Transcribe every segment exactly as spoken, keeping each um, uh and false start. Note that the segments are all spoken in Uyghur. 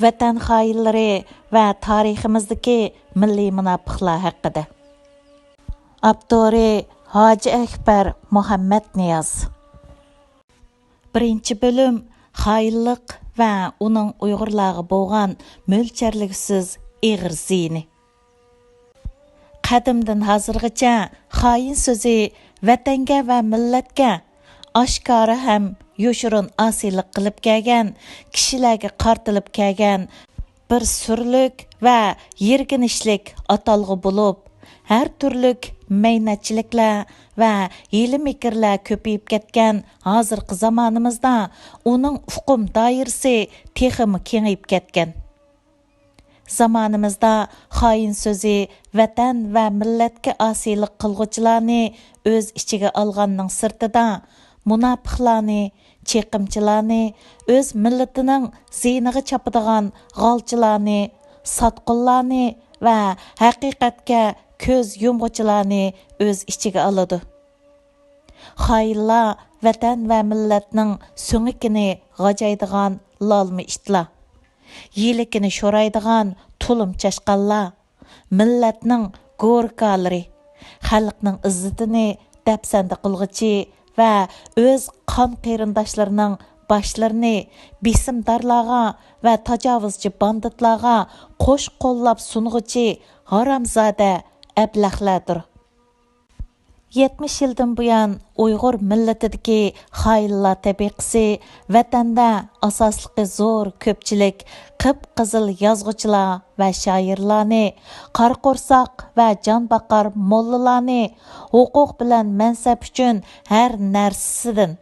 ۋەتەن خائىنلىرى ۋە تارىخىمىزدىكى مىللىي مۇناپىقلار ھەققىدە. ئاپتورى: ھاجى ئەكبەر مۇھەممەتنىياز. بىرىنچى بۆلۈم: خائىنلىق ۋە ئۇنىڭ ئۇيغۇرلارغا بولغان مۆلچەرلىگۈسىز ئېغىر زىيىنى. قەدىمدىن ھازىرغىچە خائىن سۆزى ۋەتەنگە ۋە مىللەتكە ئاشكارا ھەم يوشۇرۇن ئاسىيلىق قىلىپ كەلگەن، كىشىلەرگە قارىتىلىپ كەلگەن بىر سۈرلۈك ۋە يىرگىنچلىك ئاتالغۇ بولۇپ، ھەر تۈرلۈك مەينەتچىلىكلەر ۋە ھىيلە-مىكىرلەر كۆپىيىپ كەتكەن ھازىرقى زامانىمىزدا ئۇنىڭ ئۇقۇم دائىرىسى تېخىمۇ كېڭىيىپ كەتكەن. زامانىمىزدا خائىن سۆزى ۋەتەن ۋە مىللەتكە ئاسىيلىق قىلغۇچىلارنى ئۆز ئىچىگە ئالغاننىڭ سىرتىدا، مۇناپىقلارنى، چېقىمچىلارنى، ئۆز مىللىتىنىڭ زىيىنىغا چاپىدىغان غالچىلارنى، ساتقۇنلارنى ۋە ھەقىقەتكە كۆز يۇمغۇچىلارنى ئۆز ئىچىگە ئالىدۇ. خائىنلار ۋەتەن ۋە مىللەتنىڭ سۆڭىكىنى غاجايدىغان لالما ئىتلار، يىلىكىنى شورايدىغان تۇلۇم چاشقانلار، مىللەتنىڭ گوركالىرى، خەلقنىڭ ئىززىتىنى دەپسەندە قىلغۇچى ۋە ئۆز قان قېرىنداشلىرىنىڭ باشلىرىنى بېسىمدارلارغا ۋە تاجاۋۇزچى باندىتلارغا قوش قوللاپ سۇنغۇچى ھارامزادە ئەبلەخلەردۇر. يەتمىش يىلدىن بۇيان ئۇيغۇر مىللىتىدىكى خائىنلار تەبىقىسى ۋەتەندە ئاساسلىقى زور كۆپچىلىك قىپقىزىل يازغۇچىلار ۋە شائىرلارنى، قارا قورساق ۋە جان باقار موللىلارنى، ھوقۇق بىلەن مەنسەپ ئۈچۈن ھەر نەرسىسىدىن،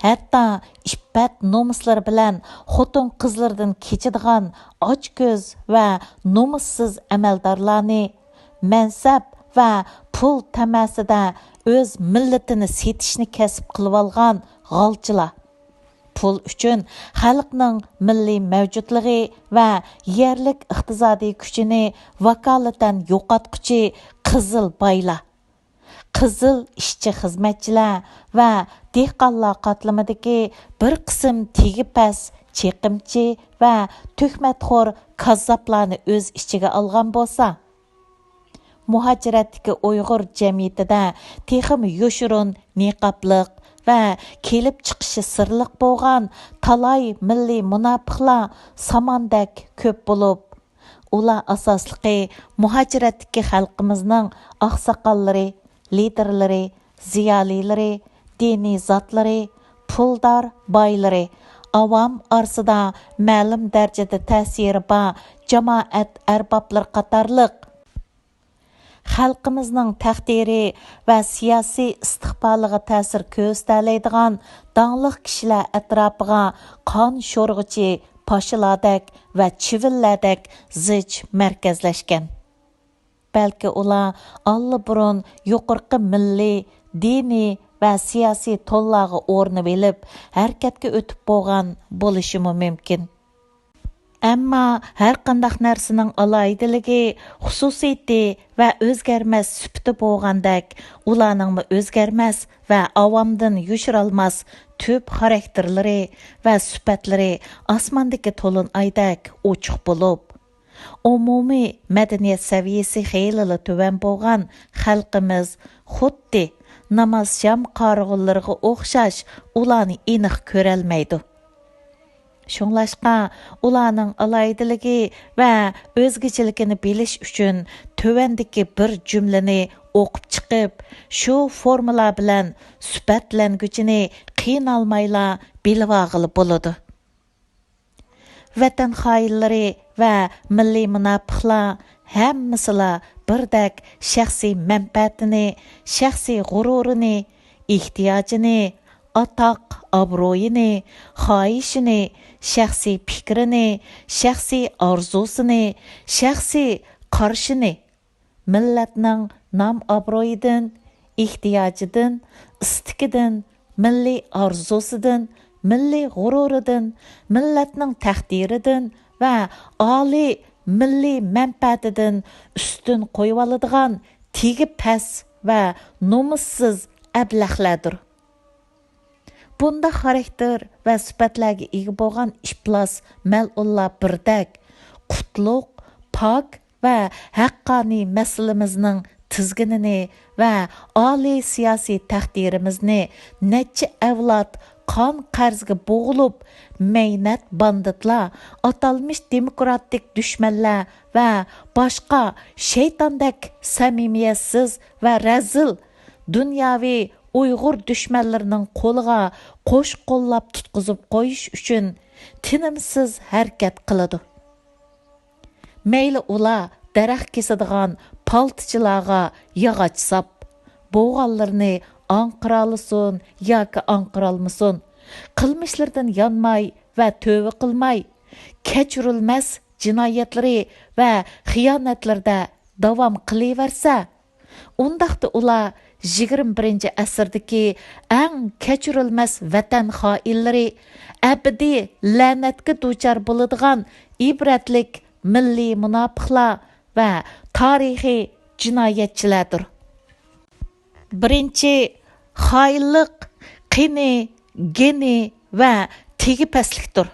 ھەتتا ئىپپەت-نومۇسلىرى بىلەن خوتۇن-قىزلىرىدىن كېچىدىغان ئاچكۆز ۋە نومۇسسىز ئەمەلدارلارنى، مەنسەپ ۋە پۇل تەمەسىدە ئۆز مىللىتىنى سېتىشنى كەسىپ قىلىۋالغان غالچىلار، پۇل ئۈچۈن خەلقنىڭ مىللىي مەۋجۇتلۇقى ۋە يەرلىك ئىقتىسادىي كۈچىنى ۋاكالىتەن يوقاتقۇچى قىزىل بايلار، قىزىل ئىشچى-خىزمەتچىلەر ۋە دېھقانلار قاتلىمىدىكى بىر قىسىم تېگى پەس چېقىمچى ۋە تۆھمەتخور كاززاپلارنى ئۆز ئىچىگە ئالغان بولسا، مۇھاجىرەتتىكى ئۇيغۇر جەمئىيىتىدە تېخىمۇ يوشۇرۇن نىقابلىق ۋە كېلىپ چىقىشى سىرلىق بولغان تالاي مىللىي مۇناپىقلار ساماندەك كۆپ بولۇپ، ئۇلار ئاساسلىقى مۇھاجىرەتتىكى خەلقىمىزنىڭ ئاقساقاللىرى، لىدىرلىرى، زىيالىيلىرى، دىنىي زاتلىرى، پۇلدار بايلىرى، ئاۋام ئارىسىدا مەلۇم دەرىجىدە تەسىرى بار جامائەت ئەربابلىرى قاتارلىق خەلقىمىزنىڭ تەقدىرى ۋە سىياسىي ئىستىقبالىغا تەسىر كۆرسىتەلەيدىغان داڭلىق كىشىلەر ئەتراپىغا قان شورىغۇچى پاشىلاردەك ۋە چىۋىنلەردەك زىچ مەركەزلەشكەن. بەلكى ئۇلار ئاللىبۇرۇن يۇقىرىقى مىللىي، دىنىي ۋە سىياسىي تونلارغا ئورىنىۋېلىپ، ھەرىكەتكە ئۆتۈپ بولغان بولۇشىمۇ مۇمكىن. ئەمما ھەرقانداق نەرسىنىڭ ئالاھىدىلىكى، خۇسۇسىيىتى ۋە ئۆزگەرمەس سۈپىتى بولغاندەك، ئۇلارنىڭمۇ ئۆزگەرمەس ۋە ئاۋامدىن يوشۇرالماس تۈپ خاراكتېرلىرى ۋە سۈپەتلىرى ئاسماندىكى تولۇن ئايدەك ئوچۇق بولۇپ، ئومۇمىي مەدەنىيەت سەۋىيەسى خېلىلا تۆۋەن بولغان خەلقىمىز خۇددى ناماز شام قارىغۇلىرىغا ئوخشاش ئۇلارنى ئېنىق كۆرەلمەيدۇ. شۇڭلاشقا، ئۇلارنىڭ ئالاھىدىلىكى ۋە ئۆزگىچىلىكىنى بىلىش ئۈچۈن تۆۋەندىكى بىر جۈملىنى ئوقۇپ چىقىپ، شۇ فورمۇلا بىلەن سۈپەتلەنگۈچىنى قىينالمايلا بىلىۋالغىلى بولىدۇ. ۋەتەن خائىنلىرى ۋە مىللىي مۇناپىقلار ھەممىسىلا بىردەك شەخسىي مەنپەئەتىنى، شەخسىي غۇرۇرىنى، ئېھتىياجىنى، ئاتاق-ئابرۇيىنى، خاھىشىنى، شەخسىي پىكرىنى، شەخسىي ئارزۇسىنى، شەخسىي قارىشىنى، مىللەتنىڭ نام-ئابرۇيىدىن، ئېھتىياجىدىن، ئىستىكىدىن، مىللىي ئارزۇسىدىن، مىللىي غۇرۇرىدىن، مىللەتنىڭ تەقدىرىدىن ۋە ئالىي مىللىي مەنپەئەتىدىن ئۈستۈن قويۇۋالىدىغان تېگى پەس ۋە نومۇسسىز ئەبلەخلەردۇر. بۇنداق خاراكتېر ۋە سۈپەتلەرگە ئىگە بولغان ئىپلاس مەلئۇنلار بىردەك قۇتلۇق، پاك ۋە ھەققانىي مەسىلىمىزنىڭ تىزگىنىنى ۋە ئالىي سىياسىي تەقدىرىمىزنى نەچچە ئەۋلاد قان قەرزگە بوغۇلۇپ، مەينەت باندىتلار، ئاتالمىش دېموكراتىك دۈشمەنلەر ۋە باشقا شەيتاندەك سەمىمىيەتسىز ۋە رەزىل دۇنياۋى ئۇيغۇر دۈشمەنلىرىنىڭ قولىغا قوش قوللاپ تۇتقۇزۇپ قويۇش ئۈچۈن تىنىمسىز ھەرىكەت قىلىدۇ. مەيلى ئۇلار دەرەخ كېسىدىغان پالتىچىلارغا ياغاچ ساپ، بوغانلىرىنى ئاڭقىرالىسۇن ياكى ئاڭقىرالمىسۇن، قىلمىشلىرىدىن يانماي ۋە تۆۋە قىلماي، كەچۈرۈلمەس جىنايەتلىرى ۋە خىيانەتلىرىدە داۋام قىلىۋەرسە، ئۇنداقتا ئۇلار يىگىرمە بىرىنچى ئەسىردىكى ئەڭ كەچۈرۈلمەس ۋەتەن خائىنلىرى، ئەبەدىي لەنەتكە دۇچار بولىدىغان ئىبرەتلىك مىللىي مۇناپىقلار ۋە تارىخىي جىنايەتچىلەردۇر. بىرىنچى، خائىنلىق قېنى، گېنى ۋە تېگى پەسلىكتۇر.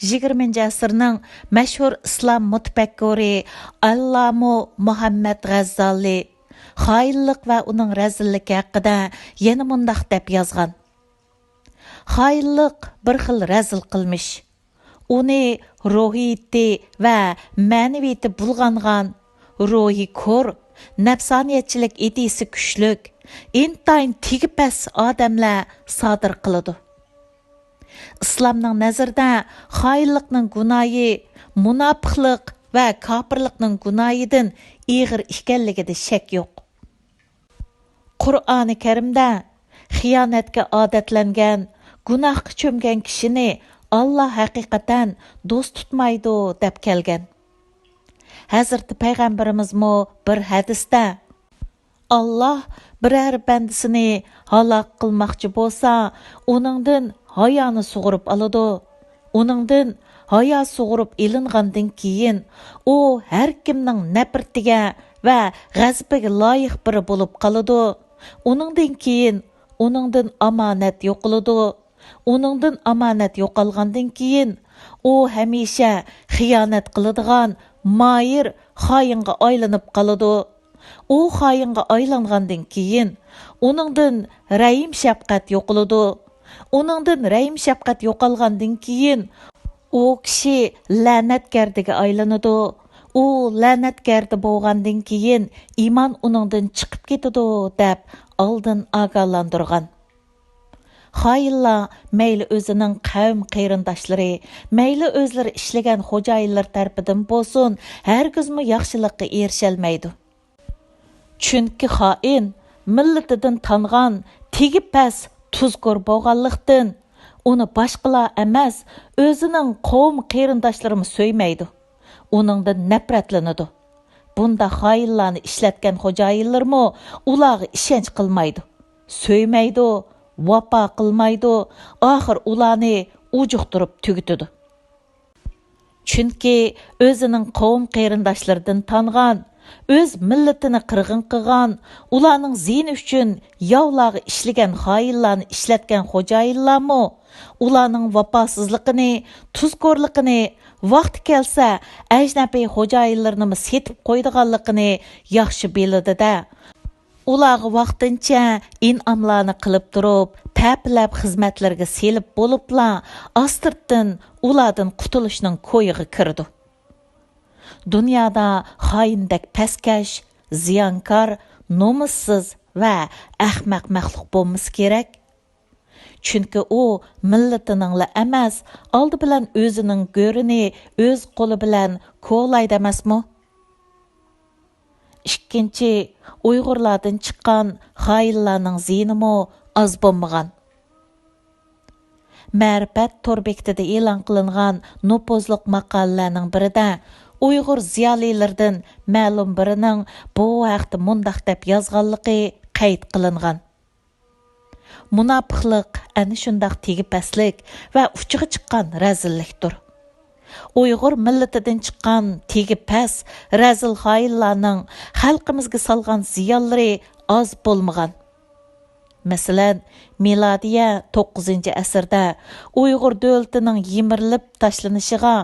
يىگىرمىنچى ئەسىرنىڭ مەشھۇر ئىسلام مۇتەپەككۇرى ئاللامۇ مۇھەممەد غەززالى خائىنلىق ۋە ئۇنىڭ رەزىللىكى ھەققىدە يەنە مۇنداق دەپ يازغان: «خائىنلىق بىر خىل رەزىل قىلمىش. ئۇنى روھىيىتى ۋە مەنىۋىيىتى بۇلغانغان، روھى كور، نەپسانىيەتچىلىك ئىدىيىسى كۈچلۈك، ئىنتايىن تېگى پەس ئادەملەر سادىر قىلىدۇ.» ئىسلامنىڭ نەزىرىدە خائىنلىقنىڭ گۇناھى مۇناپىقلىق ۋە كاپىرلىقنىڭ گۇناھىدىن ئېغىر ئىكەنلىكىدە شەك يوق. قۇرئانى كەرىمدە: «خىيانەتكە ئادەتلەنگەن، گۇناھقا چۆمگەن كىشىنى ئاللا ھەقىقەتەن دوست تۇتمايدۇ» دەپ كەلگەن. ھەزرىتى پەيغەمبىرىمىزمۇ بىر ھەدىستە: «ئاللا بىرەر بەندىسىنى ھالاك قىلماقچى بولسا، ئۇنىڭدىن ھايانى سۇغۇرۇپ ئالىدۇ. ئۇنىڭدىن ھايا سۇغۇرۇپ ئېلىنغاندىن كېيىن، ئۇ ھەر كىمنىڭ نەپرىتىگە ۋە غەزىپىگە لايىق بىرى بولۇپ قالىدۇ. ئۇنىڭدىن كېيىن ئۇنىڭدىن ئامانەت يوقىلىدۇ. ئۇنىڭدىن ئامانەت يوقالغاندىن كېيىن، ئۇ ھەمىشە خىيانەت قىلىدىغان ماھىر خائىنغا ئايلىنىپ قالىدۇ. ئۇ خائىنغا ئايلانغاندىن كېيىن، ئۇنىڭدىن رەھىم-شەپقەت يوقىلىدۇ. ئۇنىڭدىن رەھىم-شەپقەت يوقالغاندىن كېيىن، ئۇ كىشى لەنەتگەردىگە ئايلىنىدۇ. ئۇ لەنەتگەردە بولغاندىن كېيىن، ئىمان ئۇنىڭدىن چىقىپ كېتىدۇ» دەپ ئالدىن ئاگاھلاندۇرغان. خائىنلار مەيلى ئۆزىنىڭ قەۋم قېرىنداشلىرى، مەيلى ئۆزلىرى ئىشلىگەن خوجايىنلىرى تەرىپىدىن بولسۇن، ھەرگىزمۇ ياخشىلىققا ئېرىشەلمەيدۇ. چۈنكى خائىن مىللىتىدىن تانغان تېگى پەس تۇزكور بولغانلىقتىن، ئۇنى باشقىلار ئەمەس، ئۆزىنىڭ قوۋم قېرىنداشلىرىمۇ سۆيمەيدۇ. ئۇنىڭدىن نەپرەتلىنىدۇ. بۇنداق خائىنلارنى ئىشلەتكەن خوجايىنلىرىمۇ ئۇلارغا ئىشەنچ قىلمايدۇ. سۆيمەيدۇ، ۋاپا قىلمايدۇ، ئاخىر ئۇلارنى ئۇجۇقتۇرۇپ تۈگىتىدۇ. چۈنكى ئۆزىنىڭ قوۋم قېرىنداشلىرىدىن تانغان، ئۆز مىللىتىنى قىرغىن قىلغان، ئۇلارنىڭ زىيىنى ئۈچۈن ياۋلارغا ئىشلىگەن خائىنلارنى ئىشلەتكەن خوجايىنلارمۇ ئۇلارنىڭ ۋاپاسىزلىقىنى، تۇزكورلۇقىنى، ۋاقتى كەلسە ئەجنەبىي خوجايىنلىرىنىمۇ سېتىپ قويىدىغانلىقىنى ياخشى بىلىدۇ-دە. ئۇلارغا ۋاقتىنچە ئىنئاملارنى قىلىپ تۇرۇپ، تەپىلەپ خىزمەتلىرىگە سېلىپ بولۇپلا، ئاستىرتتىن ئۇلاردىن قۇتۇلۇشنىڭ كويىغا كىرىدۇ. دۇنيادا خائىندەك پەسكەش، زىيانكار، نومۇسسىز ۋە ئەخمەق مەخلۇق بولمىسا كېرەك. چۈنكى ئۇ مىللىتىنىڭلا ئەمەس، ئالدى بىلەن ئۆزىنىڭ گۆرىنى ئۆز قولى بىلەن كولايدۇ ئەمەسمۇ؟ ئىككىنچى، ئۇيغۇرلاردىن چىققان خائىنلارنىڭ زىيىنىمۇ ئاز بولمىغان. مەرىپەت تور بېكىتىدە ئېلان قىلىنغان نوپۇزلۇق ماقالىلەرنىڭ بىرىدە ئۇيغۇر زىيالىيلىرىدىن مەلۇم بىرىنىڭ بۇ ھەقتە مۇنداق دەپ يازغانلىقى قەيت قىلىنغان: «مۇناپىقلىق ئەنە شۇنداق تېگى پەسلىك ۋە ئۇچىغا چىققان رەزىللىكتۇر. ئۇيغۇر مىللىتىدىن چىققان تېگى پەس، رەزىل خائىنلارنىڭ خەلقىمىزگە سالغان زىيانلىرى ئاز بولمىغان.» مەسىلەن، مىلادىيە توققۇزىنچى ئەسىردە ئۇيغۇر دۆلىتىنىڭ يىمىرىلىپ تاشلىنىشىغا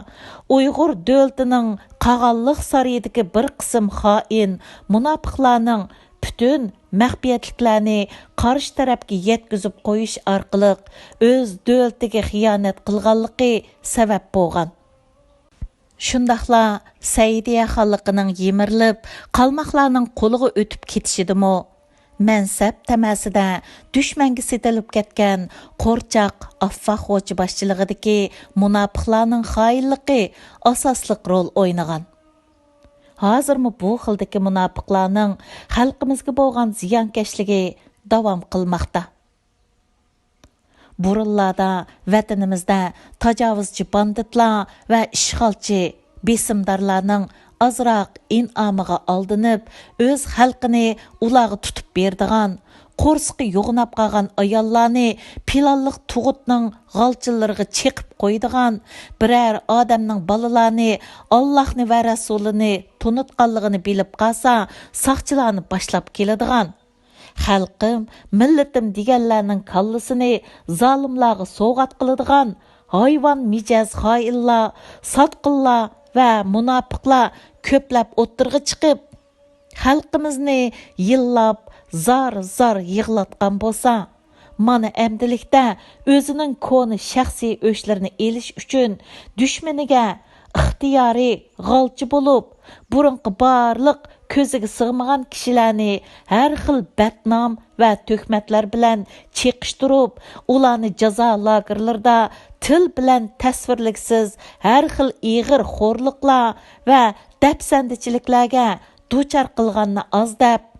ئۇيغۇر دۆلىتىنىڭ قاغانلىق سارىيىدىكى بىر قىسىم خائىن، مۇناپىقلارنىڭ پۈتۈن مەخپىيەتلىكلەرنى قارشى تەرەپكە يەتكۈزۈپ قويۇش ئارقىلىق ئۆز دۆلىتىگە خىيانەت قىلغانلىقى سەۋەب بولغان. شۇنداقلا سەئىدىيە خانلىقىنىڭ يىمىرىلىپ، قالماقلارنىڭ قولىغا ئۆتۈپ كېتىشىدىمۇ، مەنسەپ تەمەسىدە دۈشمەنگە سېتىلىپ كەتكەن قورچاق ئاففاق خوجا باشچىلىقىدىكى مۇناپىقلارنىڭ خائىنلىقى ئاساسلىق رول ئوينىغان. ھازىرمۇ بۇ خىلدىكى مۇناپىقلارنىڭ خەلقىمىزگە بولغان زىيانكەشلىكى داۋام قىلماقتا. بۇرۇنلاردا ۋەتىنىمىزدە تاجاۋۇزچى باندىتلار ۋە ئىشغالچى، بېسىمدارلارنىڭ ئازراق ئىنئامىغا ئالدىنىپ، ئۆز خەلقىنى ئۇلارغا تۇتۇپ بېرىدىغان، قورسىقى يوغىناپ قالغان ئاياللارنى پىلانلىق تۇغۇتنىڭ غالچىلىرىغا چېقىپ قويىدىغان، بىرەر ئادەمنىڭ بالىلارنى ئاللاھنى ۋە رەسۇلىنى تونۇتقانلىقىنى بىلىپ قالسا، ساقچىلارنى باشلاپ كېلىدىغان، خەلقىم، مىللىتىم دېگەنلەرنىڭ كاللىسىنى زالىملارغا سوۋغات قىلىدىغان ھايۋان مىجەز خائىنلار، ساتقىنلار ۋە مۇناپىقلار كۆپلەپ ئوتتۇرىغا چىقىپ، خەلقىمىزنى يىللاپ زار-زار يىغلاتقان بولسا، مانا ئەمدىلىكتە ئۆزىنىڭ كونا شەخسىي ئۆچلىرىنى ئېلىش ئۈچۈن دۈشمىنىگە ئىختىيارىي غالچى بولۇپ، بۇرۇنقى بارلىق كۆزىگە سىغمىغان كىشىلەرنى ھەر خىل بەتنام ۋە تۆھمەتلەر بىلەن چېقىشتۇرۇپ، ئۇلارنى جازا لاگېرلىرىدا تىل بىلەن تەسۋىرلىگۈسىز ھەر خىل ئېغىر خورلۇقلار ۋە دەپسەندىچىلىكلەرگە دۇچار قىلغاننى ئاز دەپ،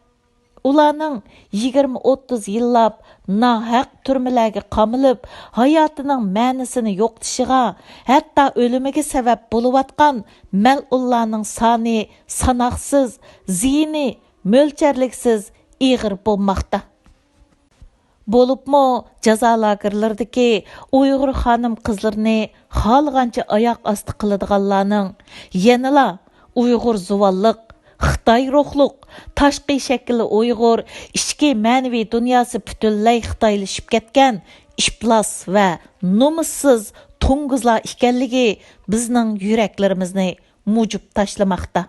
ئۇلارنىڭ يىگىرمە ئوتتۇز يىللاپ ناھەق تۈرمىلەرگە قامىلىپ، ھاياتىنىڭ مەنىسىنى يوقىتىشىغا، ھەتتا ئۆلۈمىگە سەۋەب بولۇۋاتقان مەلئۇنلارنىڭ سانى ساناقسىز، زىيىنى مۆلچەرلىكسىز ئېغىر بولماقتا. بولۇپمۇ جازا لاگېرلىرىدىكى ئۇيغۇر خانىم-قىزلىرىنى خالىغانچە ئاياق ئاستى قىلىدىغانلارنىڭ يەنىلا ئۇيغۇر زۇۋانلىق، خىتاي روھلۇق، تاشقى شەكلى ئۇيغۇر، ئىچكى مەنىۋى دۇنياسى پۈتۈنلەي خىتايلىشىپ كەتكەن ئىپلاس ۋە نومۇسسىز توڭگۇزلار ئىكەنلىكى بىزنىڭ يۈرەكلىرىمىزنى مۇجۇپ تاشلىماقتا.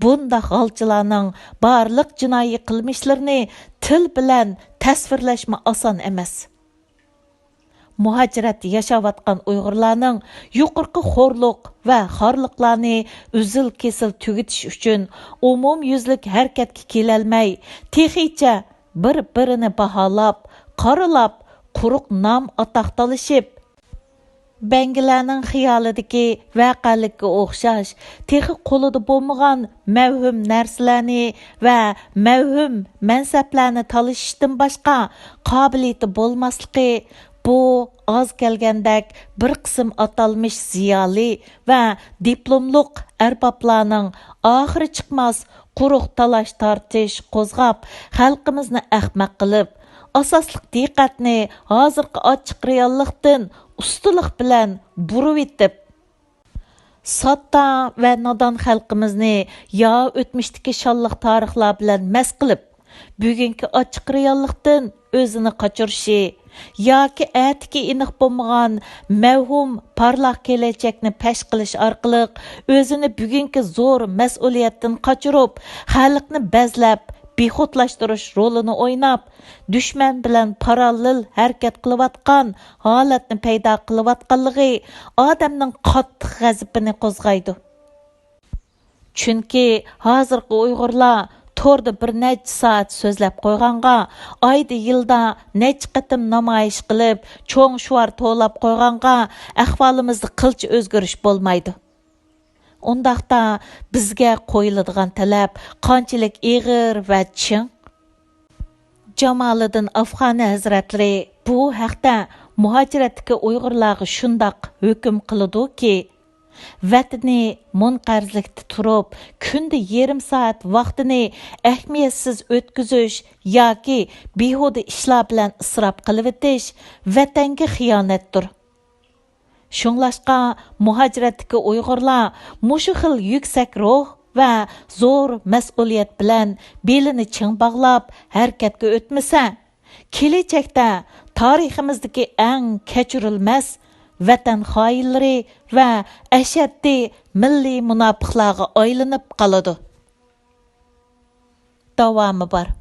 بۇنداق غالچىلارنىڭ بارلىق جىنايى قىلمىشلىرىنى تىل بىلەن تەسۋىرلەشمۇ ئاسان ئەمەس. مۇھاجىرەتتە ياشاۋاتقان ئۇيغۇرلارنىڭ يۇقىرىقى خورلۇق ۋە خارلىقلارنى ئۈزۈل-كېسىل تۈگىتىش ئۈچۈن ئومۇميۈزلۈك ھەرىكەتكە كېلەلمەي، تېخىچە بىر-بىرىنى باھالاپ، قارىلاپ، قۇرۇق نام-ئاتاق تالىشىپ، بەڭگىلەرنىڭ خىيالىدىكى ۋەقەلىككە ئوخشاش، تېخى قولىدا بولمىغان مەۋھۇم نەرسىلەرنى ۋە مەۋھۇم مەنسەپلەرنى تالىشىشتىن باشقا قابىلىيىتى بولماسلىقى، بۇ ئاز كەلگەندەك بىر قىسىم ئاتالمىش زىيالىي ۋە دىپلوملۇق ئەربابلارنىڭ ئاخىرى چىقماس قۇرۇق تالاش-تارتىش قوزغاپ، خەلقىمىزنى ئەخمەق قىلىپ، ئاساسلىق دىققەتنى ھازىرقى ئاچچىق رېئاللىقتىن ئۇستىلىق بىلەن بۇرۇۋېتىپ، ساددا ۋە نادان خەلقىمىزنى يا ئۆتمۈشتىكى شانلىق تارىخلار بىلەن مەس قىلىپ، بۈگۈنكى ئاچچىق رېئاللىقتىن ئۆزىنى قاچۇرۇشى ياكى ئەتىكى ئېنىق بولمىغان مەۋھۇم پارلاق كېلەچەكنى پەش قىلىش ئارقىلىق ئۆزىنى بۈگۈنكى زور مەسئۇلىيەتتىن قاچۇرۇپ، خەلقنى بەزلەپ، بىخۇدلاشتۇرۇش رولىنى ئويناپ، دۈشمەن بىلەن پاراللېل ھەرىكەت قىلىۋاتقان ھالەتنى پەيدا قىلىۋاتقانلىقى ئادەمنىڭ قاتتىق غەزىپىنى قوزغايدۇ. چۈنكى ھازىرقى ئۇيغۇرلار توردا بىر نەچچە سائەت سۆزلەپ قويغانغا، ئايدا، يىلدا نەچچە قېتىم نامايىش قىلىپ، چوڭ شوئار توۋلاپ قويغانغا، ئەھۋالىمىزدا قىلچە ئۆزگىرىش بولمايدۇ. ئۇنداقتا بىزگە قويۇلىدىغان تەلەپ قانچىلىك ئېغىر ۋە چىڭ؟ جامالىدىن ئافغانى ھەزرەتلىرى بۇ ھەقتە مۇھاجىرەتتىكى ئۇيغۇرلارغا شۇنداق ھۆكۈم قىلىدۇكى، ۋەتىنى مۇنقەرزلىكتە تۇرۇپ، كۈندە يېرىم سائەت ۋاقتىنى ئەھمىيەتسىز ئۆتكۈزۈش ياكى بىھۇدە ئىشلار بىلەن ئىسراپ قىلىۋېتىش ۋەتەنگە خىيانەتتۇر. شۇڭلاشقا، مۇھاجىرەتتىكى ئۇيغۇرلار مۇشۇ خىل يۈكسەك روھ ۋە زور مەسئۇلىيەت بىلەن بېلىنى چىڭ باغلاپ ھەرىكەتكە ئۆتمىسە، كېلەچەكتە تارىخىمىزدىكى ئەڭ كەچۈرۈلمەس ۋەتەن خائىنلىرى ۋە ئەشەددىي مىللىي مۇناپىقلارغا ئايلىنىپ قالىدۇ. داۋامى بار.